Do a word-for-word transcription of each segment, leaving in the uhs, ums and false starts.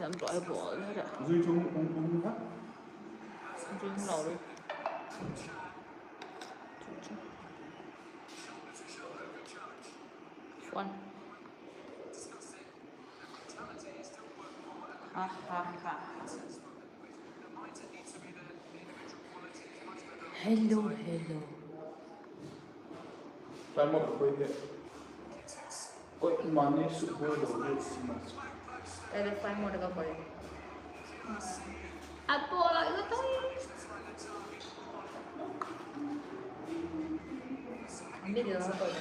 Lam bai bawl le ra. Zui chung ung ung ha. Zui lo lo. One. Ha ha ha. Hello, hello. Flight mode koi he. Koi mani su koi lo ni si ma. Ele flight mode ka koi. Apo la ito. Ambi dia la koi.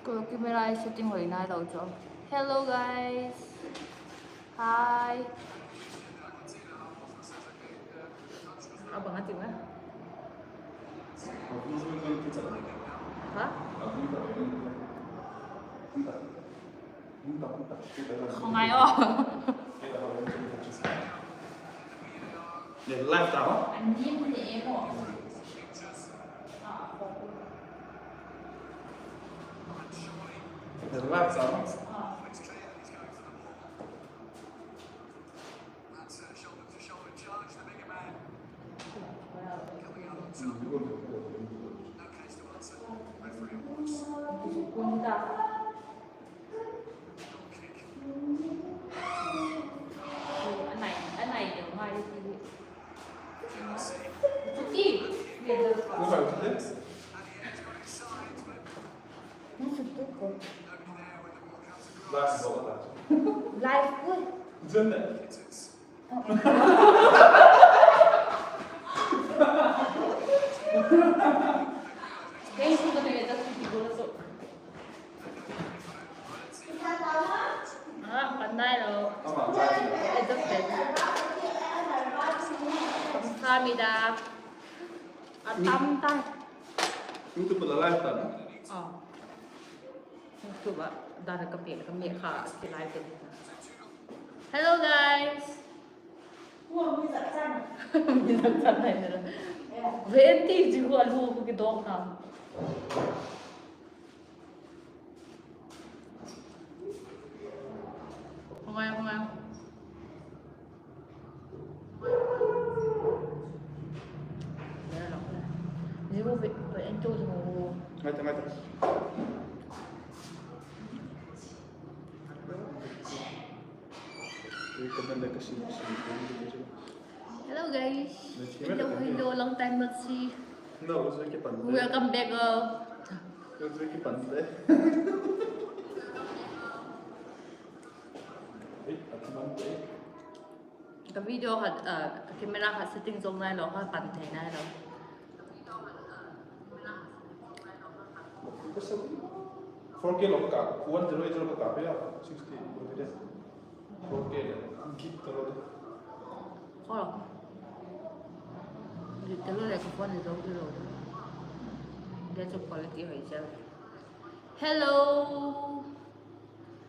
Ko camera setting hoi nai lo chu. Hello guys. Hi. A bang a ti ma. Ha? Khawngai aw. Live ta aw. Live ta aw. Live. Ah, pan nai lo. Adjust. Kamsahamnida. A tam tai. YouTube la live ta na? Ah. YouTube ah dan ka pe ka mi kha ki live ta. Hello guys. Mi zat chan nai na. Ve ti ji hu a lu ku ki dok na. Hoi, hoi. Ngai ta, ngai ta. Hello guys. Hello, hello, long time no see. Welcome back, oh. Ka video khat, ah, camera khat setting zong nai lo, kha pan thei nai lo. Four K lo ka, one zero eight zero ka ka pe a, sixty lo pe de. Four K le, git ta lo de. Ko lo. Git ta lo le ka phone le zong lo. Dia chu quality hoi chel. Hello.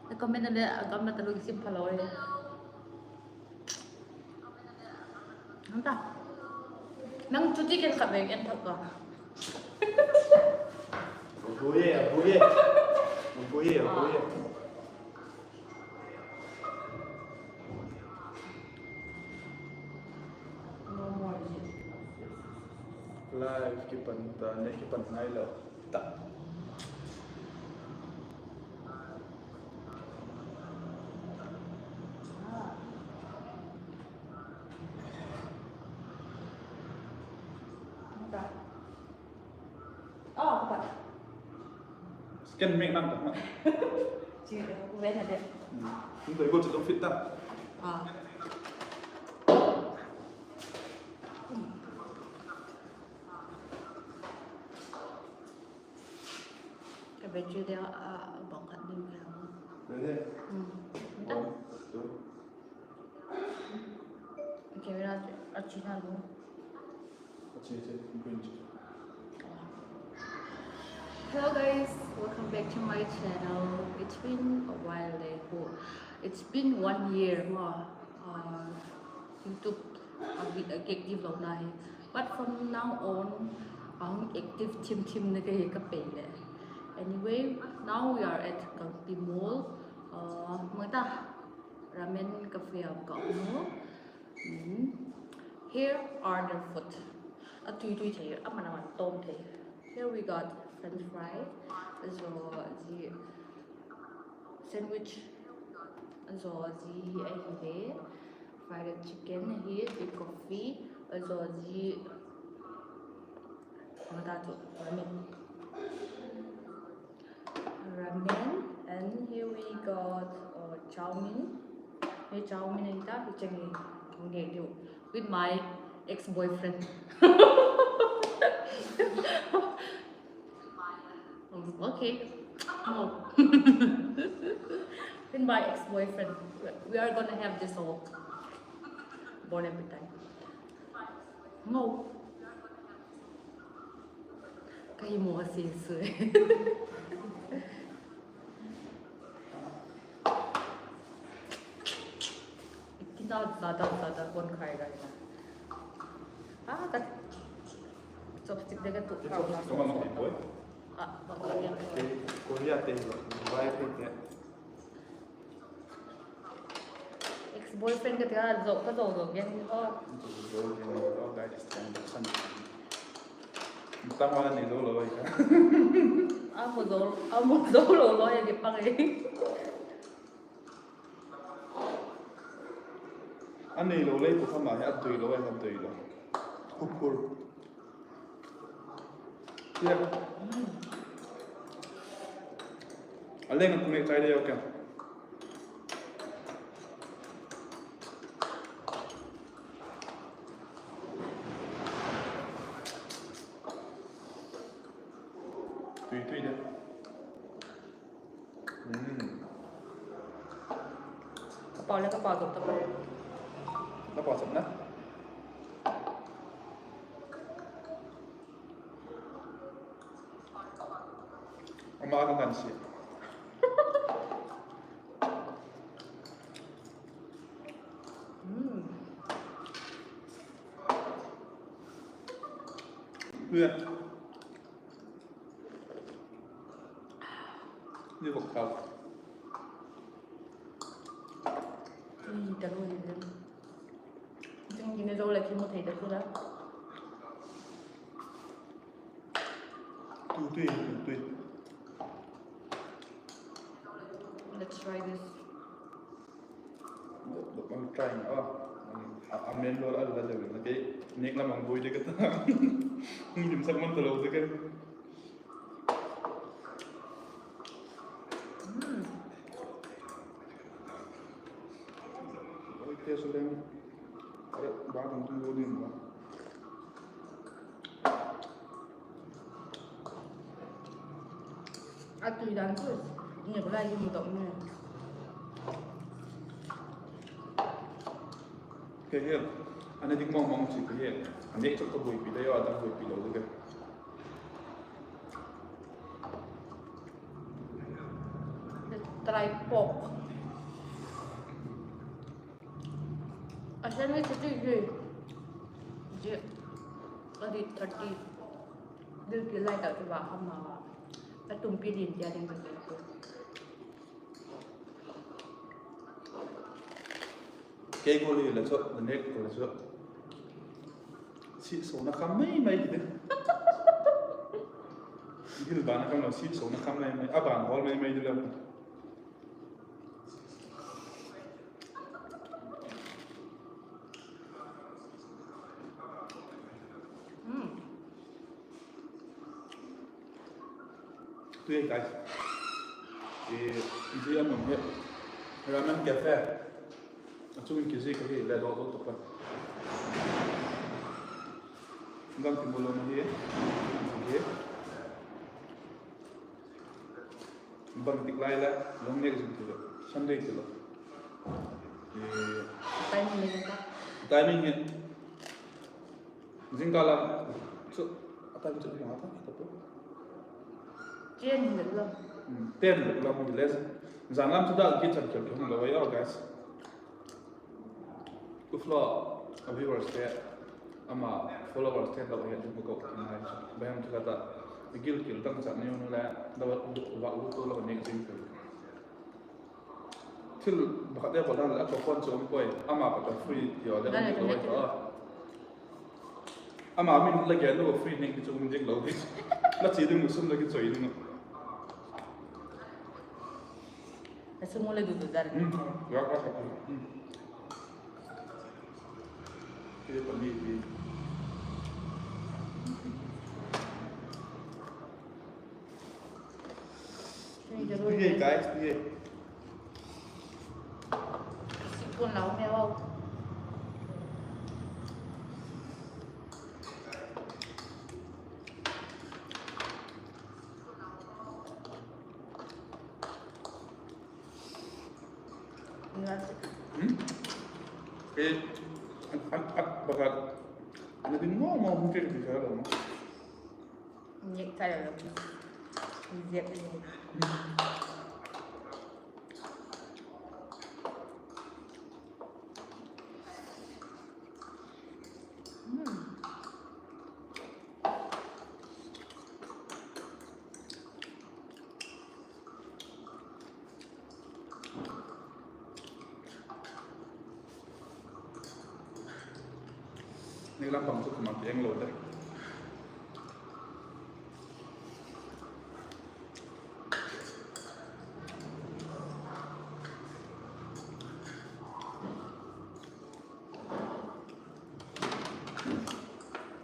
Na comment le a gam na ta lo sim pha lo e. Nang ta. Nang chuti ken ka beng en thak ka. Abuye, abuye. Abuye, abuye. Live kipan ta, ne kipan nai lo. Ta. Scan mek nang ta ma. Chi, ku ven a de. Hmm. Hung doi gol chu dong fit ta. Ah. Ka battery dia, ah, bang khat ding ka. Ready? Hmm. One, two. Camera a china lo. A chi, chi, green chi. Hello guys, welcome back to my channel. It's been a while, eh, it's been one year ma, uh, YouTube a bit active lo na hi. But from now on, a hung Active thim thim na ka hi ka pei le. Anyway, now we are at Kangpi Mall. Uh, mata ramen cafe a ka um u. Hmm. Here are the food. A tui tui thei, a man a man tawm thei. Here we got French fry, a zaw zi sandwich, a zaw zi hi ahi le, fried chicken ahi, zi coffee, a zaw zi Mata chu ramen. Ramen, and here we got uh, chow mein. Hi chow mein ahi ta, hi cheng hi hung ngai diu. With my ex-boyfriend. Okay. No. With my ex-boyfriend, we are gonna have this all. Bon appetit. No. Ka hi mo a si sui. Itina zada zada kon khai gai na. Ah, ka chopstick de ka tu. Chopstick tu ma ma boy. Ah, ba ka ya. Korea te lo, bai te te. Ex-boyfriend ka tia zo, ka zo zo gen ni aw. Zo gen ni aw, guys, kan san. Tama ni zo lo ai ka. A mo zo, a mo zo lo lo ya ke pang e. A nei lo lei pu kha ma hi a dui lo ai, a dui lo. Kukur. Tia. A leng a kumek chai de yo ka. Tui tui de. Hmm. Ka pau le ka pau tok tak. Ka pau tok na. Ama ka kan si. Hmm. Ui. Ni vok tau. Ui, ta ui. Jing jing ni zo le khi mu thei ta khu la. Tu tui, tu tui. Let's try this. Dok, dok, I'm trying. Ah, a, a men lo la la de na ke. Nek la mang boi de ka ta. Dim sak man ta lo de ka. Hmm. Oi, te su lem. Are, ba tang tu lo dim ba. A tui dan chu, ni ko lai hi mu dok ni. Ke he, a na dik mong mong chi ke he. A nek chok ka buaipi da yo, a dang buaipi lo de ke. Try pork. A sandwich chu hi. Ji. A di thirty. Dil ki lai ta ki ba ama. A tumpi din tia ding ka ti. Kei gual hi le chu, the next gual chu. Sisona kham mai mai ti de. Dil ban a kham lo, sisona kham mai mai. A ban hawl mai mai ti le. Hmm. Tui, guys. E, zia mun hi Ramen Cafe. A chung in kizik ahi le dawh dawh tak a. Gam ti mu lo na hi. Hi. Bang tik lai la, long neck zing ti lo, Sunday ti lo. E, timing ni ka. Timing ni. Zingkal a chu, a time chu ni ma ta, ta pu. Ten le lo. Hmm, ten le lo, hung le. Zan lam chu da ki chan kel hung lo, yo, guys. Ku flow, a viewers te, ama followers te lo he, bu ko, ngai chu. Hem thil a ta, i gilkial dang chan ni u le, la va, va u tu la va ning zing thil. Thil pakhat le bol dan le a ka phone chu um poi, ama ka ta free ti a le um lo a. Ama min la gen lo free ning ti chu um ding lo ding. La chi ding u sum la kichoi ding u. A sum u la du du dar. Hmm, ya ka sa. Hmm. Kile pani ti. Ni ka ru. Ye, guys, ye. Sikun lau me au. Hmm? Ke, an, an, an, baka, ana ding mo, mo, hung ke, ke, ke, mo. Ngek tai lo. Ngek tai lo. Hmm. Ni lam pang chu kuama tiang lo de.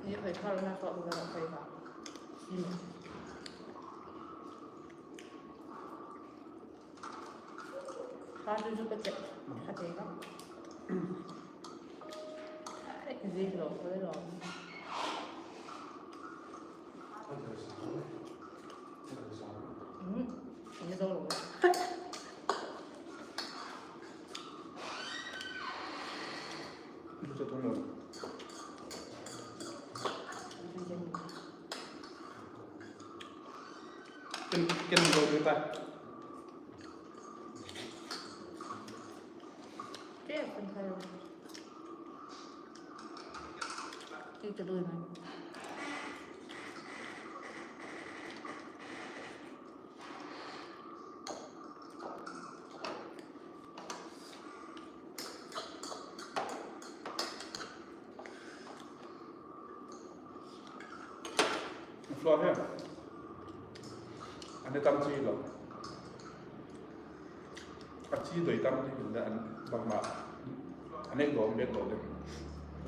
Ni hoi thar na ka u la hoi ba. Ni. Kha chu chu ka chep kha te ka. Ai, ka zik lo, ka lo. Hmm, ka zik lo. Ken, ken lo ta. Ke, ken khai lo. Ke, ke lo na. Flour hi a ne tam chi lo. A chi doi tam chi le an bangma a ne dawm bek lo le.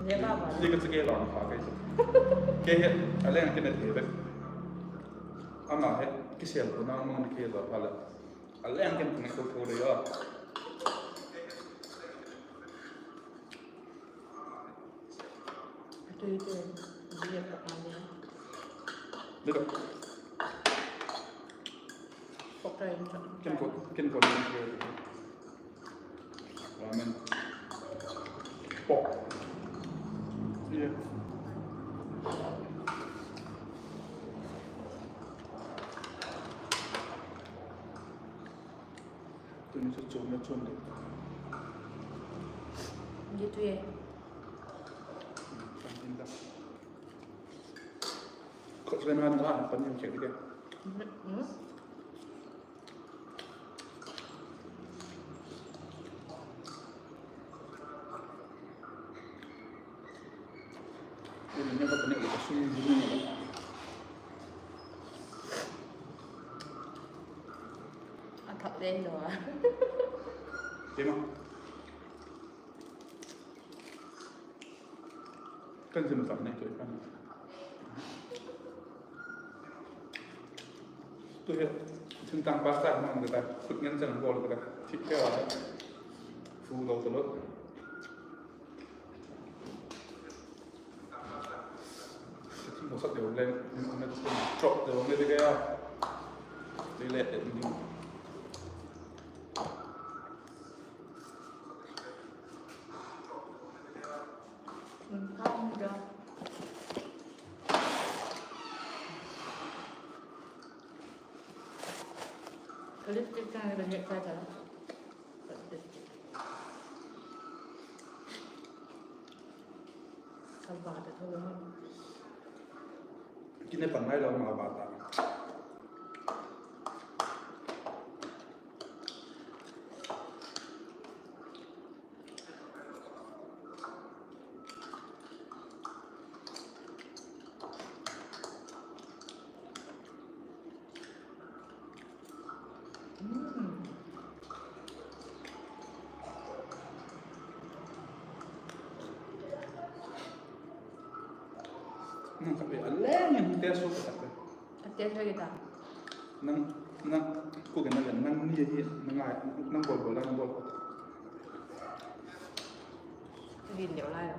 Zia ka chi ke lam kha ke. Ke hi a leng ke ne thei bek. Ama hi kisel ko nang mang ke lo pha le. A leng ken tung ko tho le a. Tui te, bia ka kan le. Dito. Pok kai in. Ken ko, ken ko in. Ramen. Pok. Ye. Tuni chu chuam na chuam de. Ye tu ye. Kan tin da. Khawsakna na pan in chek ding e. Hmm. A thak le lo a. Tema. Kan zin tak nei tu kan. Tu hi thingtang pasta mang ka ta, khut ngen chang bol ka ta. Thik ke wa. Fu lo to lo. Thing ko sat deu le, ni ko na tu drop deu le de ka ya. Ni le de ni. Ka lipstick ka nêk tai ta. Ka lipstick. Ka ba ta tho lo. Kine pan nai lo ma ba ta. Nang khat ve a leng in test so ka tak ve. A test ve ta. Nang, nang, ko ke na le, nang ni hi, nang ai, nang bol bol la, nang bol. Din deu lai lo.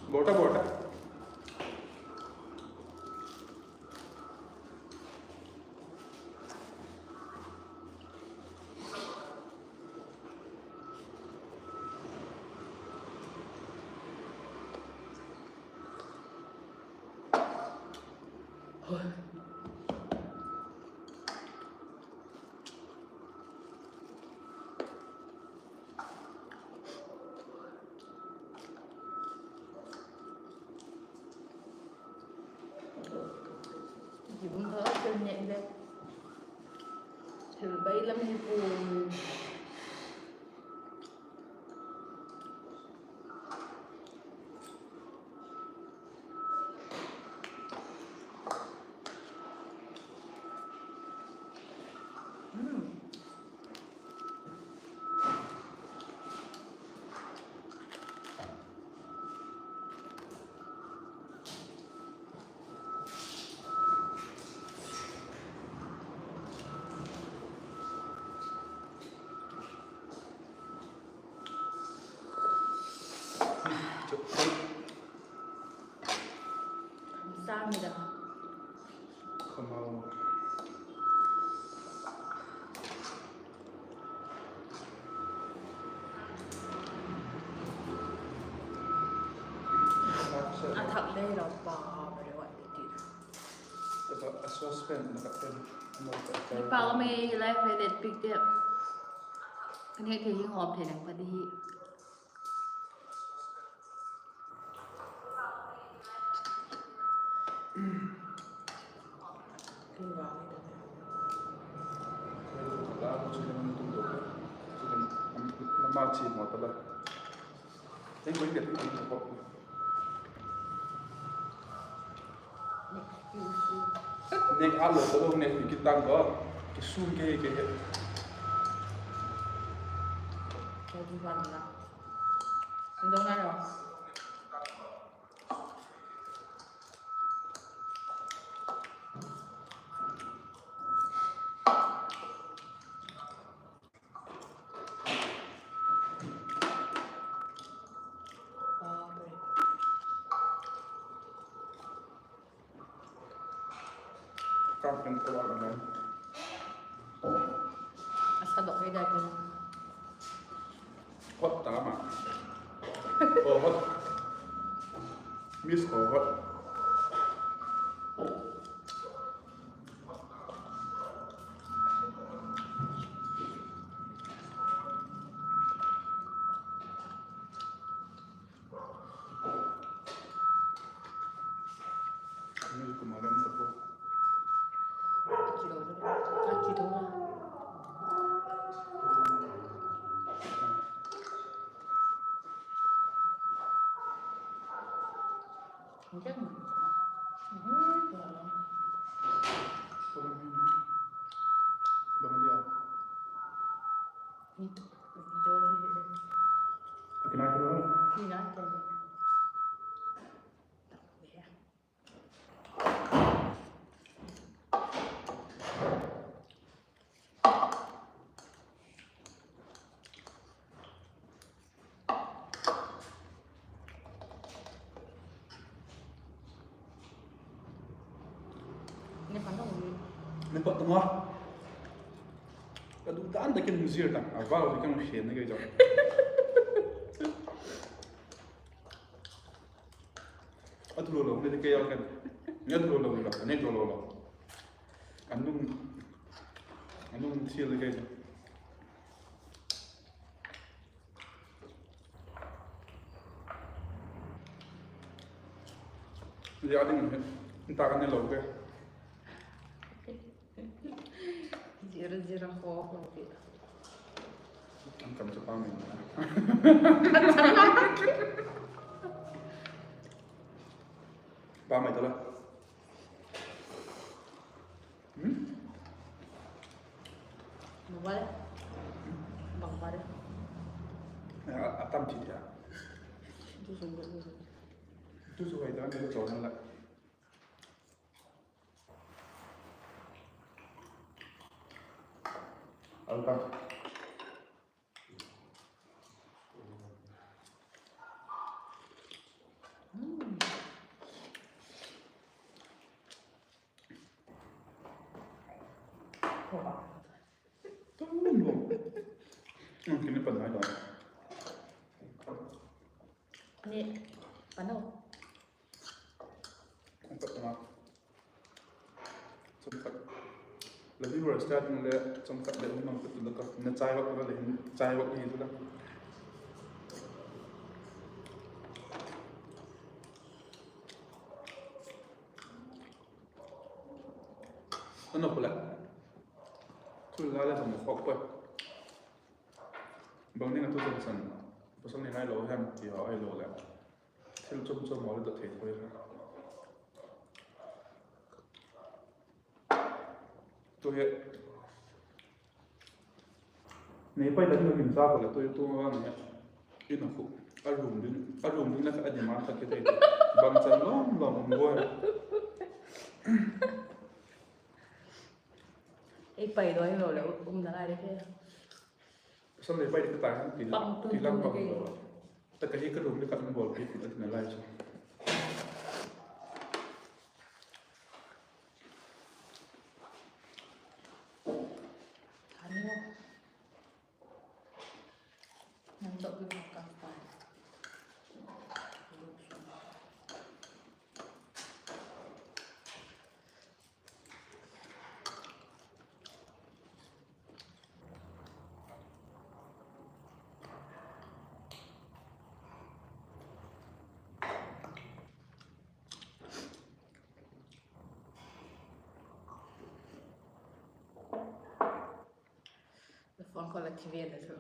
Bol ta, bol ta. Zia bung kha a tel nêk le. Thil bai lam hi pua. Sa mi da. Kamau. A thak le lo pa, a ba le wat ti. Aba, a saucepan na ka pen. Ni pa ka mei life le let pick te. Ani thei hi ngawm thei lang pa di hi. Nek a lo ka lo nek pi kitang ko, kisum ke ke he. Ka di ban la. Ndong na lo. Kang pen ko a ngai. A sa dok hi dai ko. Hot ta ma. Oh, hot. Miss ko hot. Ni pat tang a. Ka dudan da kin zir tang a, val da kin shen na kei zo. A thu lo lo, ni te kei a kan. Ni a thu lo lo ni lo, a nek lo lo lo. An nung, an nung thil ni kei zo. Zia ding hi, ta ka ne lo ke. Zira, zira ho, ho ke. An kam chu pa mai na. Pa mai ta la. Hmm? Bang vale. Bang vale. A, a tam ti ya. Tu sung ko. Tu sung ai ta, ni ko na la. Al tam. Tum lo. Ang kini pan nai lo. Ni, pan lo. Ang pat na. Chomkhat. La viewers ta ding le chomkhat le um nang tu la ka. Na chai wak la le hin chai wak hi tu la. Ano pula. Thul la le bang khawk pui. Bang ding a tu zong san. Pasal ni ngai lo hem ti haw ai lo le. Thil chom chom haw le dot thei pui. Tu hi. Nei pai dan ka gim sa ko le tu tu ma ni. Ina khu. A room ding, a room ding la ka demand ka ke thei. Bang chan lom lom um go. Ei pai doi lo le um na lai de ke. Pasal le pai de ka ta ti la. Pang tum ti la tum pang ke. Lo. Ta ka hi ka room le ka um bol pi ka ti na lai chu. Ani. Nang chok pi ma ka pa. Phone call a thi ve la chu.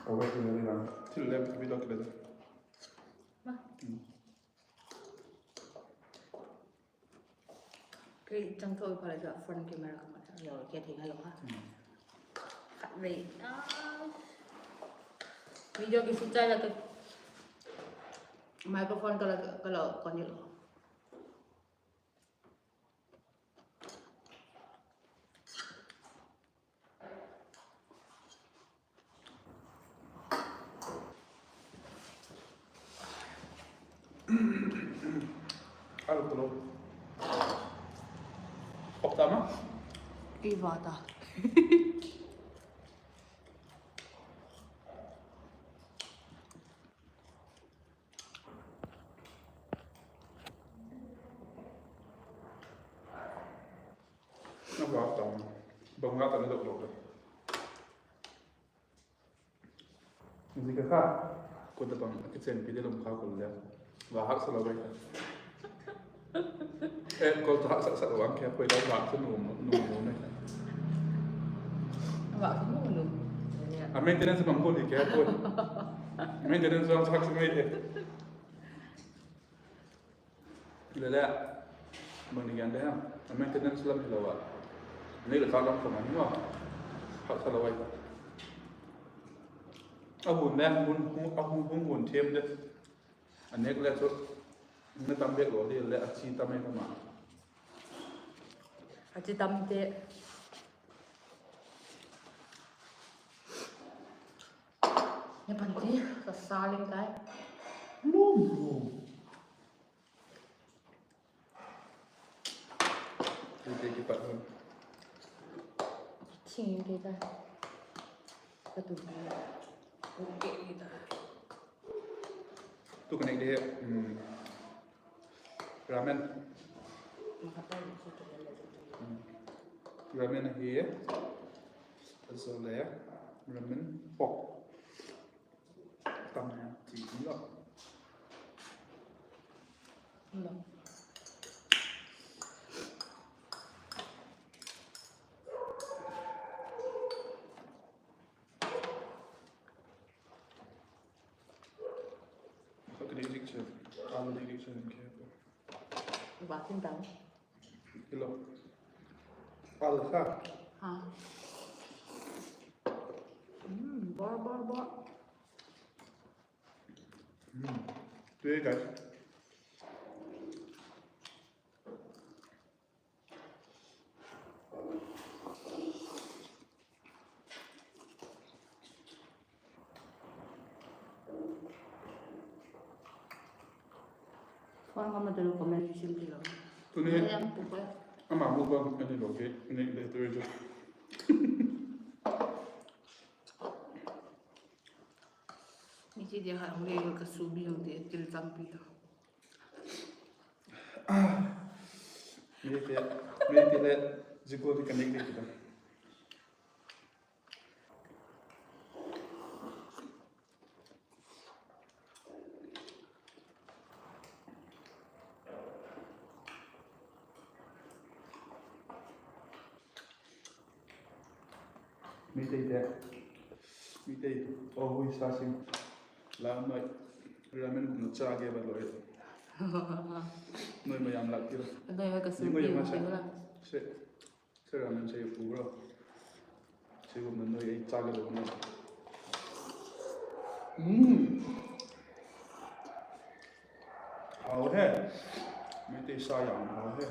Awe, thi ve la. Thil lem thi ve la. Ma. Hmm. Kei chang tho pha la chu phone camera ka mat lo ke thei ngai lo ha. Hmm. Khat vei. Ah. Video ki shoot chai la ke. Microphone ka la, ka la kon ni lo. Alo, alo. Pop ta ma? Ki va ta. Na va ta. Bang nga ta na dok lo. Zia ka kha, ko ta bang, a kichen pi de lum kha ko le. Va haksa lo bai ta. Eh, ko ta haksa sa lo ang ke, ko la va sa nu, nu, nu ne. Va sa nu, nu. A maintenance bang ko di ke ko. Maintenance bang sa haksa mai de. Lele, bang ni gen de ha, a maintenance lam hilo a. Ni le ka lam ko man ma, haksa lo ai. A hun le, hun, hun, a hun, hun, hun thiam de. A nek le chu, na tam bek lo di le, a chi tam e ka ma. A chi tam te. Ni pan ti, ka sa ling kai. Lum, lum. Tui te kipat hun. Ching te ta. Ka tu ni. Okay ta. Tu ka nek de, um, ramen. Ma ka ta ni chu tu le. Um, ramen hi. Zo le. Ramen pork. Tam ti lo. Lo. Ka dik dik chu, ka dik dik chu, ka dik dik chu. Ba tin tau. Kilo. Al kha. Ha. Mm, bor, bor, bor. Mm. Tui, guys. Phone ka ma talo comment section ti lo. Tuni ama mukbang ani lo ke, ani le tu chu. Mi ti dia kha hung le ka su bi hung ti til tam pi lo. Mi ti, mi ti le zikol ti ka nek nek ti lo. Meitei te, Meitei, aw hui sa sing, la noi, ramen kum na cha ke ba loi, noi mayam lak ti lo, a noi ka su bi hung ti la. Se. Sera men sei pu bro. Sei pu men noi ei chak lo na. Mm. Hau he. Meitei sa yang hau he.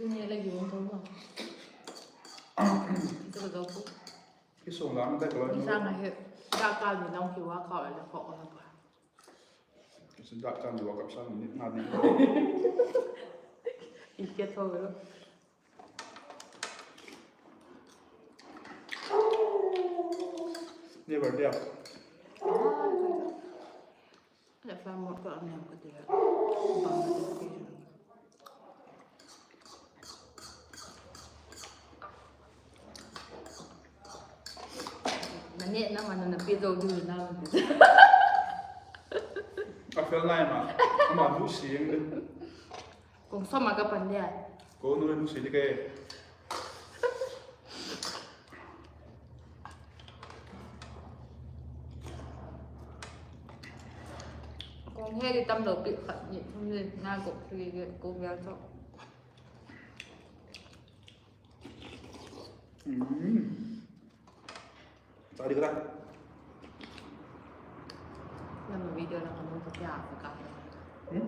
Tuni la gi um tho ma. Chu ka zo pu. Ki sung lam ta ka lo. Ni sang a he. Dak kal ni nang ki wa ka la khok la pa. Ki sung dak kal ni wa ka sang ni na ni. I ke tho lo. Never there. Na ne na ma na na pe zo du na ma. A fel nai ma. Ama du siang. Kong sawm a ka pan dia. Ko nu nu si di ke. Kong he di tam lo pi khat ni thum ni na ko thli ke ko vel to. Mm. Sa di ka ta. Lam video na ka mun ka pia ka ka. Hmm?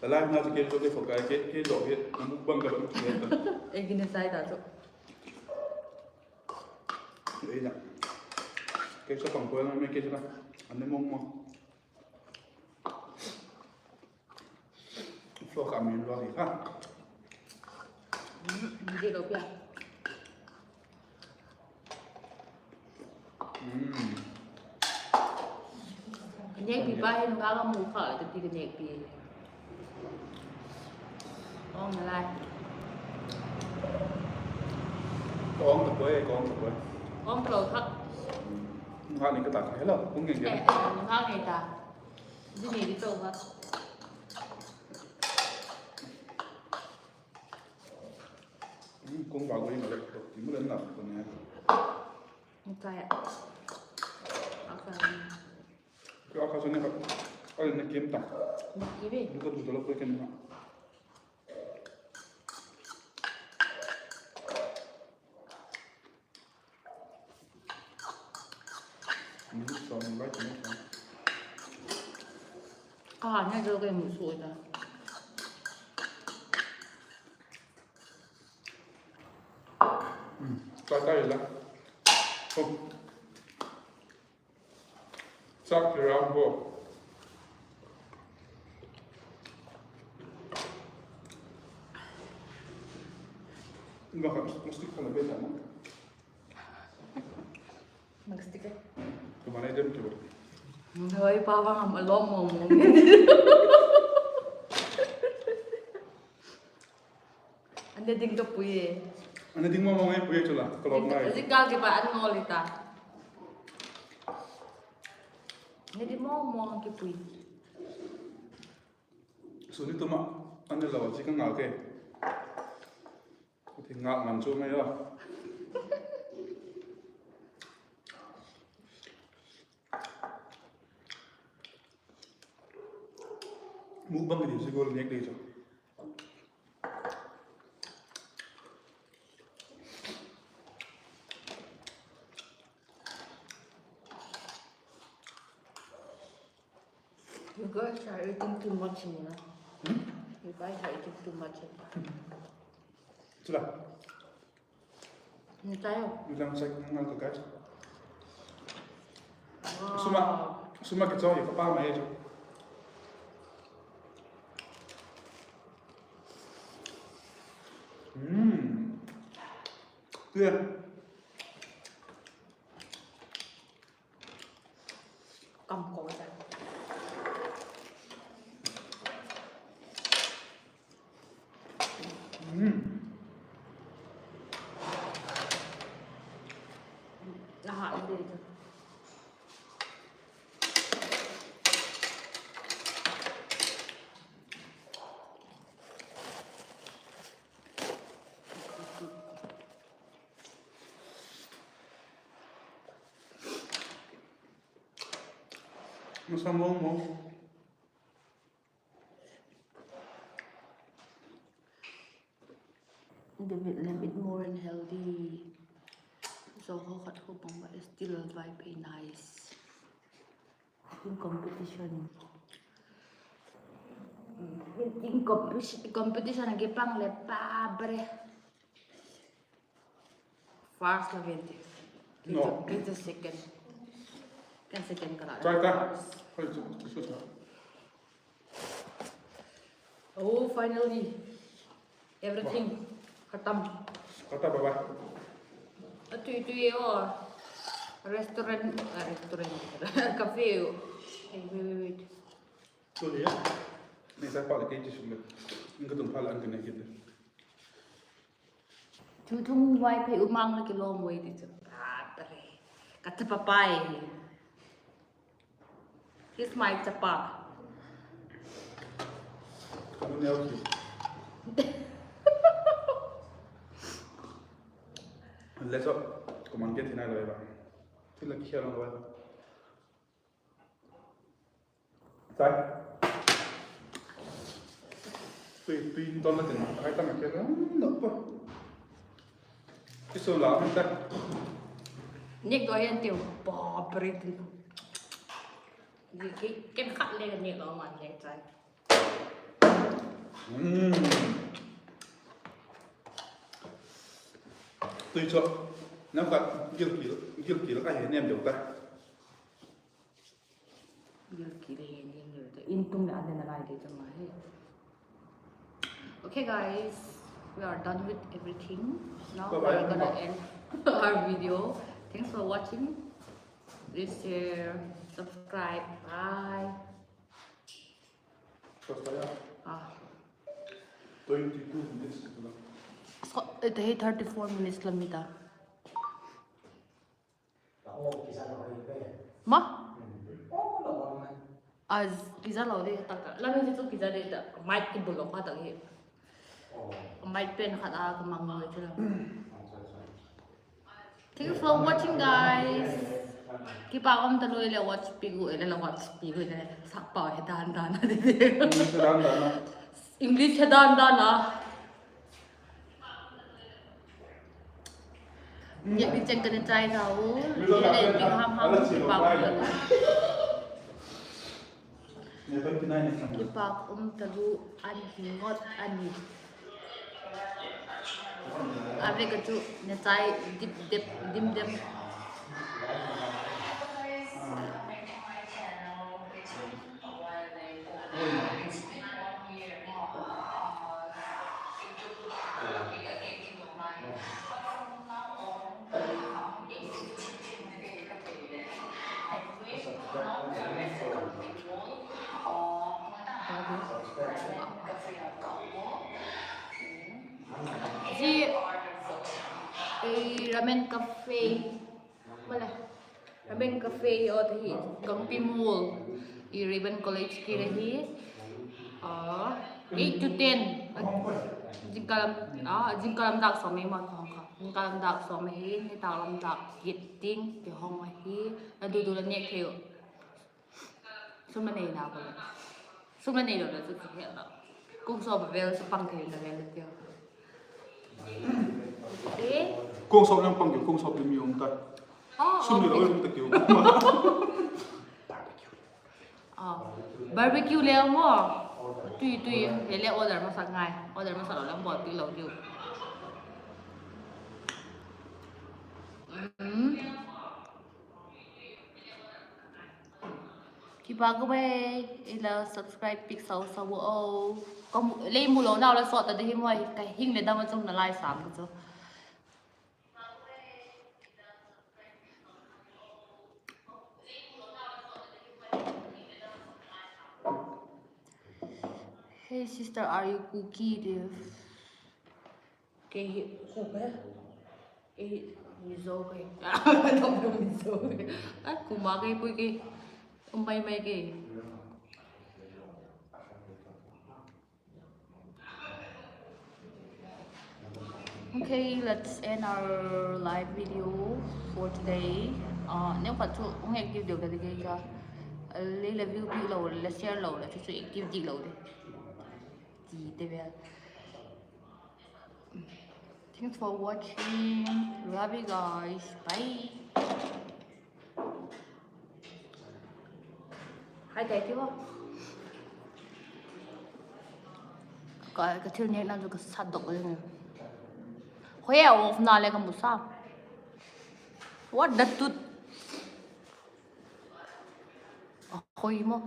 Ka live na chu ke chu ke fo ka ke, ke zo ke, na mukbang ka chu ke ta. E gina sai ta chu. Ei na. Ke sa pang ko na me ke sa. An ne mong mong. Flo ka min lo hi kha. Di lo pia. Mm. Ka nekpi pa hin ka ka mu kha, ka ti ka nekpi. Ong na lai. Ka ong ta poi, ka ong ta poi. Ong ta lo kha. Mm. Nga ni ka ta kha, hello, kung nge nge. Eh, eh, nga ni ta. Di ni di to kha. Kung ba ko ing le to, ti mu le na ko ne. Ka ya. Aka. Ko aka so ne ka. Ai ne kim ta. Ni ki be. Ni ko du lo ko ken na. Ka han he zo ke mu su ta. Ka tai la. Chak ti ram bo. Nga ka plastic kha la be ta ma. Plastic e. Tu ma nei dem tu. Hoi pa vang am alom mo mo. An ne ding ka pui e. An ne ding mo mo ngai pui e chu la. Ka lom ngai. Zing ka ki ba an ngol i ta. An ne ding mo mo ki pui. Suni tuma an ne lo chi ka ngal ke. Ka ti ngal man chu mai a. Mukbang ni si gol nek dei chu. You guys are eating too much, you know. Hmm? You guys are eating too much. Chu la. Ni tayo. Ni lang sa ngal ka guys. Wow. Suma, suma ki chaw ka pa ma e chu. Hmm. Yeah. Kam ko ta. Mm. Aha, ide ide. Masa mong mong. David Lam, eat more and healthy. So how khat ho pang ba still vibe nice. In competition. In competition, competition a kipang le pa bre. First la ven ti. No. Kei chu second. Ken second ka la. Try ta. First. Hoi chu, chu sa. Oh, finally. Everything. Khatam. Khatam, bye bye. A tui tui e o. Restaurant, ah, restaurant. Cafe o. Hey, wait, wait, wait. Sorry, ya. Ni sa pa le kei chi sum le. Ni ka tung pa le an ka ne kit le. Chu thung vai phei u mang la kilawm ui ti chu. Ka ta re. Ka chapa pai. He's my chapa. Ka mu neu ki. Le so, ko man ke thi nai lo e ba. Thi la ki khia lo e ba. Sai. Tui, tui ton la tin, ai ta ma ke la, no pa. Ki so la, ta. Nek do yan tiu, pa, pare tin. Ki, ki, ken khat le nek lo man le sai. Mm. Tui cho, nam ka gil kil, gil kil ka he nem deu ta. Gil kil he nem deu ta. In tung le an le na lai de chang ma he. Okay, guys, we are done with everything. Now we are gonna end our video. Thanks for watching. Please share, subscribe. Bye. Ah. Twenty-two minutes. So, it is thirty-four minutes la mi ta. Ma? A, kiza lo de ta ka. La mi chu kiza de ta. Mic ki bul lo ka ta hi. Mic pen khat a ka mang lo chu la. Thanks for watching, guys. Kipak um talu, le watch pi gu, le la watch pi gu, le sak pau he dan dan a. He dan dan a. English he dan dan a. Nek di cheng ka ne chai ta u. Le le pi ham ham kipak um talu. Kipak um talu, an hi ngot a ni. A vek a chu ne chai dip dep dim dem. Zia, ei, ramen cafe. Male. Ramen cafe hi aw ta hi. Kangpi Mall. I Raven College kir ahi. Ah, eight to ten. Jingkal lam, ah, jingkal lam dâk sawm ei ma thawng kha. Jingkal lam dâk sawm ahi, nitâk lam dâk giat ding kihong ahi. La dudu la nêk thei u. Sum la nei na ko. Sum la neilo le chu chu he la. Kung sawm a vel chu pang thei na vel tiu. E? Kung sawm lang pang ki, kung sawm mi um ta. Sum neilo um ta kiu. Barbecue le maw. Tui tui, he le order masak ngai. Order masak lo lang bawlpi lo diu. Kipak ka e, i la subscribe piak sau sau u o. Ka mu, lei mu lo nau la sawt ta di hi maw, ka hing leh dam a chung na lai sam ka chu. Hey sister, are you Kuki? Kei hi Kuki e. Kei hi Mizo kei. Dom dom Mizo kei. A kuma kei pui kei. Um mai mai kei. Okay, let's end our live video for today. Ah, neu khat chu hung active deu ta di kei ka. Lei la view pi lo, la share lo, la chu chu active di lo de. Ti te vel. Thanks for watching. Love you guys. Bye. Hai tai ti bo. Ka, ka thil nêkna chu ka sat dok le. Hoi a off na le ka mu sa. What the tut. A hoi maw.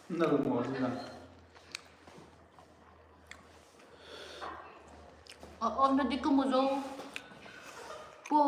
Na lu maw na. A, a, na di ka mu zo. Po.